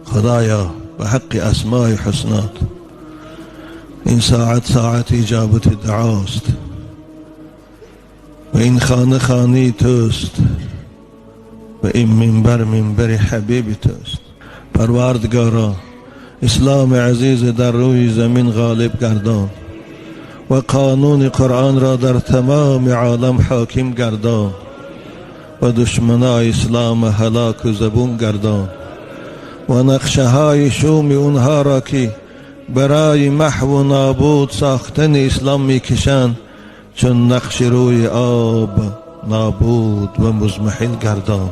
Худоё, ба ҳаққи асмои ҳуснот, ин соат соати иҷобати дуост ва ин хона хонаи туст ва ин минбар минбари ҳабиби туст. Парвардигоро, исломи азиз дар рӯи замин ғолиб гардон ва қонуни Қуръонро дар тамоми олам ҳоким гардон ва душманони ислом ҳалок ва забун гардон ва нақшаҳои шуми онҳоро, ки барои маҳв ва нобуд сохтани ислом мекашанд, чун нақши рӯи об нобуд ва музмаҳил гардон.